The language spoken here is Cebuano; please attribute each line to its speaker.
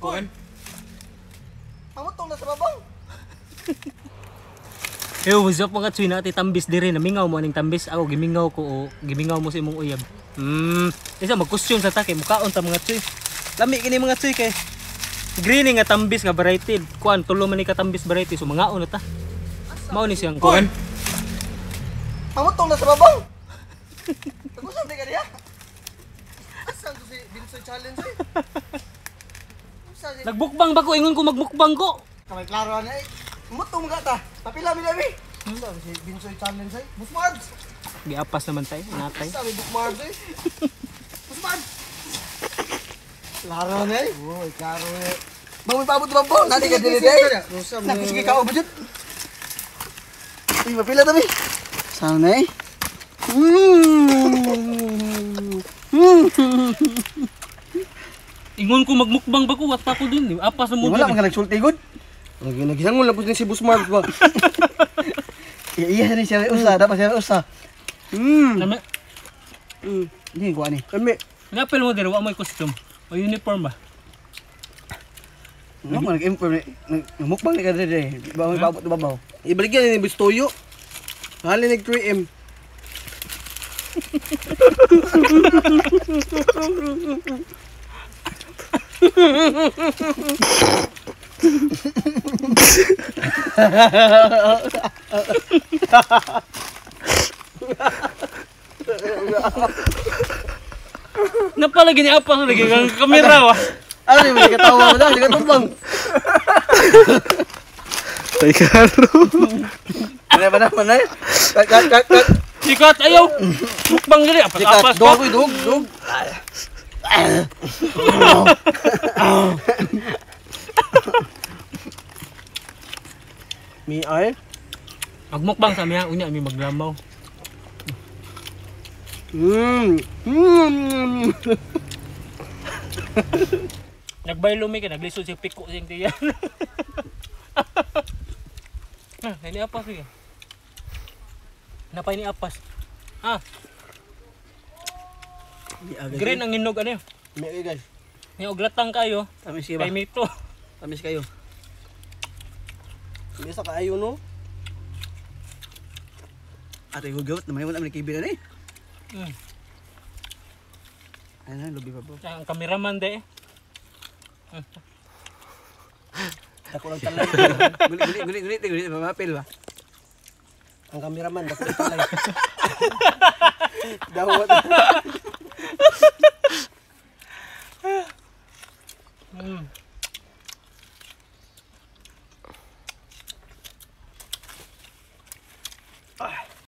Speaker 1: Kuan.
Speaker 2: Pamutong na sa babang.
Speaker 1: Yo, what's up mga tsuy, natin tambis dire, namingaw mo aning tambis. Ako gimingaw ko o gimingaw mo sa imong uyab. Isa mag-question sa ta kay mukaon ta mga tsuy. Lami kini mga tsuy kay green nga tambis nga variety. Kuan tulo man ni ka tambis variety so mangaon na ta. Mao ni siyang kuan.
Speaker 2: Pamutong na sa babang. Tagusan di ka diha. Asa to si Binsoy challenge eh? Usa si
Speaker 1: Nagbukbang ba ko ingon ko magmukbang ko.
Speaker 2: Kamay klaro na eh. Mutong mga ta. Papila mi lami. Usa si Binsoy challenge eh. Busmarbs.
Speaker 1: Giapas naman tayo, natay.
Speaker 2: Usa mi Busmarbs eh. Busmarbs. Klaro na eh. Uy, klaro eh. Bang may paabot ba po? Nani ka dili day. Nakusige ka ubod. Uy, mapila ta mi. Sana eh.
Speaker 1: Ingon ko magmukbang ba ko, wat pa ko din. Apas na mo
Speaker 2: Wala
Speaker 1: din.
Speaker 2: man ka nagsulti gud.
Speaker 3: Lagi nagisangon lang po ni si Boss Marbs ba.
Speaker 2: Iya ni siya usa, dapat siya usa.
Speaker 1: Lami.
Speaker 2: Hindi ko ani.
Speaker 3: Kami.
Speaker 1: Napil mo dire wa mo'y costume. O uniform ba?
Speaker 2: Ano man nag-inform nagmukbang ni ka dire. Ba may paabot babaw.
Speaker 3: Ibaligyan ni Boss Toyo. Halin nag 3M.
Speaker 1: Napalagi ni apas lagi ang kamera wa.
Speaker 2: Ano yung mga katawa mo na, hindi ka tumbang.
Speaker 4: Tay karo.
Speaker 2: Ano ba naman ay? Kat kat kat kat.
Speaker 1: Sikat ayaw. Mukbang diri apas
Speaker 2: Sikat,
Speaker 1: apas.
Speaker 2: dog, dog, dog.
Speaker 3: Mi ay.
Speaker 1: Magmukbang sa miya unya mi maglamaw. Nagbaylo mi kay naglisod siya piko siyang tiyan. Ah, ini apas sige. Napay ni apas. Ah, green ang hinog ano.
Speaker 3: Mi ay guys.
Speaker 1: Ni oglatang kayo.
Speaker 2: Tamis kayo ba?
Speaker 1: Kay mito.
Speaker 2: Tamis kayo.
Speaker 3: Mi sa kaayo no.
Speaker 2: Ate hugot naman wala man kibira ni. Ano lubi pa po.
Speaker 1: Ang kameraman de.
Speaker 3: Dako lang talay.
Speaker 2: Guli guli guli guli guli mapil ba?
Speaker 3: Ang kameraman dako lang talay. Dawat.